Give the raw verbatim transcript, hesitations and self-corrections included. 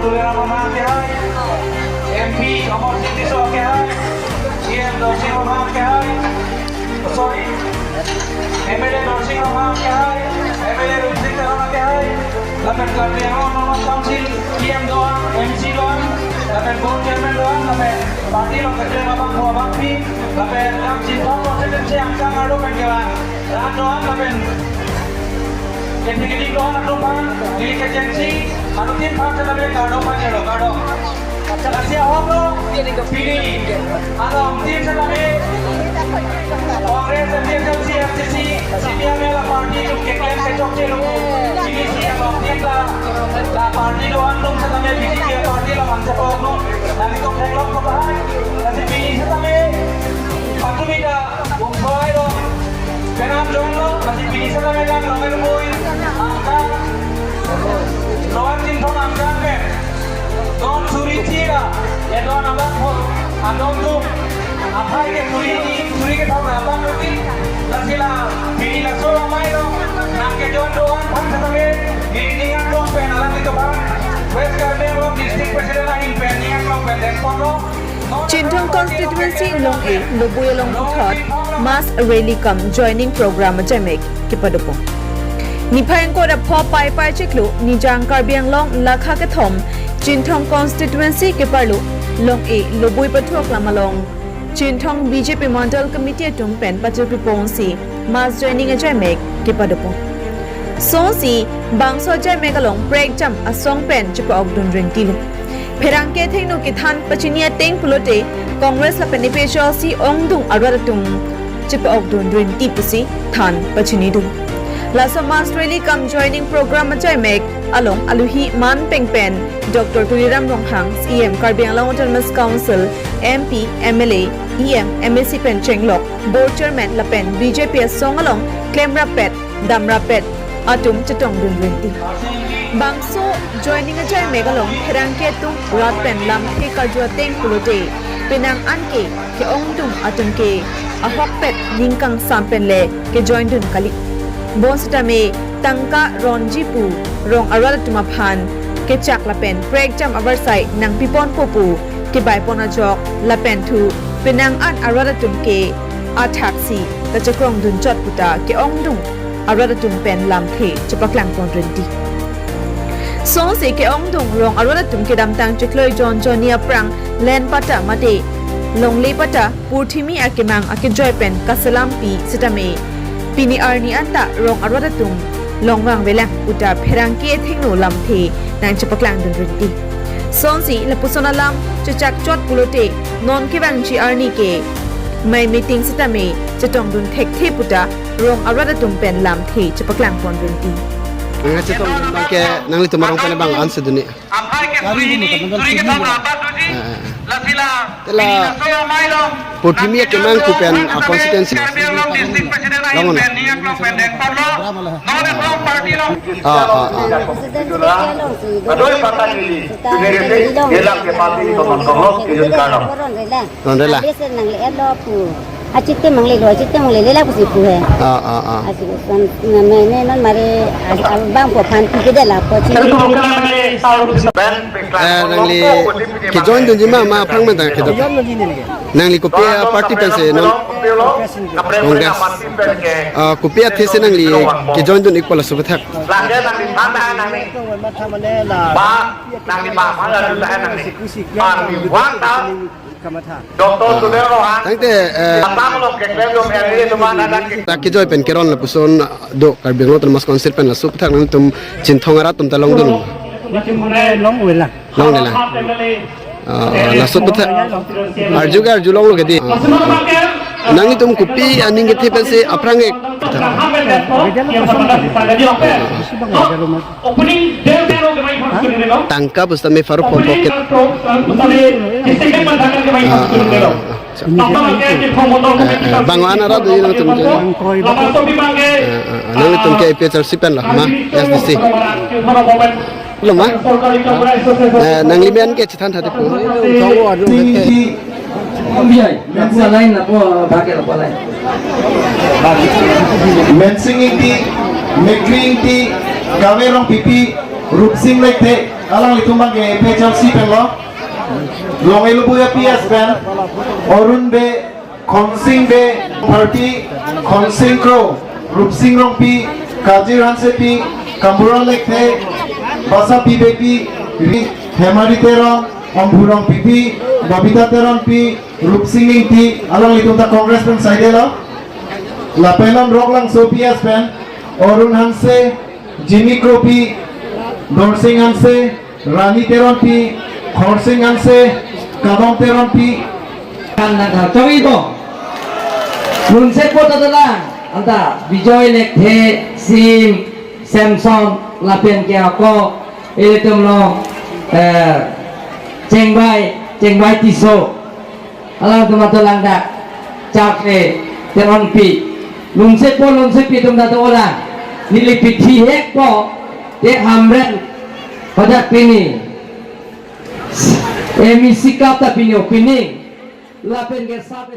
Tuliram Ronghang kehai, M P Amarsing Tisso kehai, C M Dorsing Ronghang kehai, sorry, M L A Dorsing Ronghang kehai, M L A Rumsing Teron kehai, lapen Karbi Anglong Autonomous Council E M do-an, M C do-an, lapen Board Chairman do-an, lapen party along keklem abang phu abang phi, lapen Chinthong constituency angkang arlo pen kelang rat do-an lapen executive do-an atum aphan, neli kechengsi, anutin aphan setame kardom pajirlo, kardom. Lasi ahoklo, pini, alongtin setame, Congress, T D F, C P I M la party atum keklem kechokche lo, pini si alongtin la, la party do-an atum setame B J P party la mangsa poklo, nangtum theklong ko bahai, lasi pini setame, patumi ta, Bung Bhai lo, penang jonglo, masih pini sa kami lang, lo kan boy, angka, lo kan Chinthong angka pen, don suri tira, ya don abang ho, adon tu, aphai ke suri ni, suri kethom abang rupi, lasi la, pini laso amei lo, nang kejoin do-an aphan sa kami, pini ning aklong pen, alam itu bang, West Karbi Anglong District President ahin pen, ning aklong pen, dan pon lo, Chinthong constituency Long-e Lobui along puthot mass rally cum joining program ajaimek kepadopon. Niphai ingkoi ra pho Paipai chiklo Nijang Karbi Anglong lakha kethom Chinthong constituency keparlo Long-e Lobui pathok lam along Chinthong B J P Mandal Committee atum pen pachirpi ponsi mass joining ajaimek kepadopon. Songsi bangso ajaimek along prekjam asong pen chepa-okdun rinti lo. Pherangke athengno kethan pachini ateng pulote Congress lapen A P H L C ongdung arat atum chepa-okdun rinti pusi than pachinidun. Laso mass rally cum joining program ajaimek along aluhi man pengpen Doctor Tuliram Ronghang, C E M Karbi Anglong Autonomous Council, M P, M L A, E M, M A C pen chenglok Board Chairman lapen B J P asong along klemrap pet, damrap pet atum chetongdun rinti. Bangso joining ajaimek along pherangke atum rat pen lamthe karju ateng pulote penang an ke ke-ongdung atum ke ahokpet ning kangsam pen le kejoindun kali. Bonsitame tangka ronji pu rong arat atum aphan kechak lapen prekjam avarsai nangpiponpo pu kebaipon ajok lapen thu penang an arat atum ke athaksi kachekrongdun chot puta ke-ongdung arat atum pen lamthe chepaklangpon rinti. Songsi ke-ongdung rong arat atum kedamtang chikloi jon jonni aphrang len pata mate longle pata purthimi akemang akejoi pen kaselampi sitame pini arni anta rong arat atum longvang velang puta pherangke athengno lamthe nangchepaklangdun rinti. Songsi lapuson alam chechak chot pulote non kevangji arni ke mei meeting sitame chetongdun thekthe puta rong arat atum pen lamthe chepaklangpon rinti. Nang chetongdun abang ke nanglitum arong pen abang answer dunji. Amhai ke suri hini, suri kethom ra abat doji. Ah, ah, ah. Lasi la, tela, pini laso amei lo. Purthimi akemang pu pen, ah, constituency. Karbi Anglong District President ahin pen, ning aklong pen dengponlo. Non aklong party lo. Ah, ah, ah. President secretary lo si, kadoi pata nili. Suta, nili, nili, nili, nili ke party lo, nonton lo, kejun kalo. Koron rela. Non rela. Abis nang le lo pu. Achite mangle lo, achite mangle le la pusi pu he. Ah, ah, ah. Asi son na me ne non mare as-, abang po phan pi ke de la po chi. Eh, nangli kejoin dunji ma, ma aphrang ma ta kedo. Nangli kopi aparty pensi non? Congress. Ah, kopi athe si nangli kejoin dun-ikpo laso aphuthak? Doctor, ah, Tuliram Ronghang. Tangte, eh, Assam along keklem dom area teman anak ke- ta kejoi pen keron lapuson do Karbi Anglong Autonomous Council pen laso aphuthak nangtum Chinthong arat atum ta longdun. Long wela. Long wela. Ah, laso aphuthak. Arju ke arjulonglo ke dei. Ah, ah. Nanglitum kopi aning kethe pensi aphrang ke- Tangka pusitame pharo pho pocket. Ah, ah, ah, ah. Eh, eh, bang wan arat do nangtum ke. Eh, eh, eh, nangtum ke A P H L C pen lo ma, S D C. Lo ma? Eh, nangli men ke chethan thate pu. Thong o arum ke. Biyai, mensing line lapu, bage lapu line. Mensing Ingti, Mekri Ingti, Kave Rongpipi, Rupsing Lekthe, alanglitum abang ke F H R C penlo. Long Elubuya P S pen, Arun Bey, Khonsing Bey, Party, Khonsing Kro, Rupsing Rongpi, Kajir Hansepi, Kambura Lekthe, Basapi Beypi, Ri, Hemari Teron, Omphu Rongpipi, Babita Teronpi, Rupsing Ingti, alanglitum ta Congress pen saidelo. Lapen non Roklangso P S pen, Arun Hanse, Jimmy Kropi, Dorsing Hanse, Rani Teronpi, Khorsing Hanse, Kadom Teronpi. Kan nang kacharli bom. Lunsepo ta dolang, anta Bijoy Lekthe, Sim, Samson, lapen ke ako, ilitum lo, eh, Chengbai, Chengbai Tisso. Alangtum ta dolang dak, Chakre Teronpi. Lunsepo, Lunsepi atum ta dolang. Neli pithihekpo, te Hamren, pada pini. M E C cup ta pini, pini. Lapen ke sub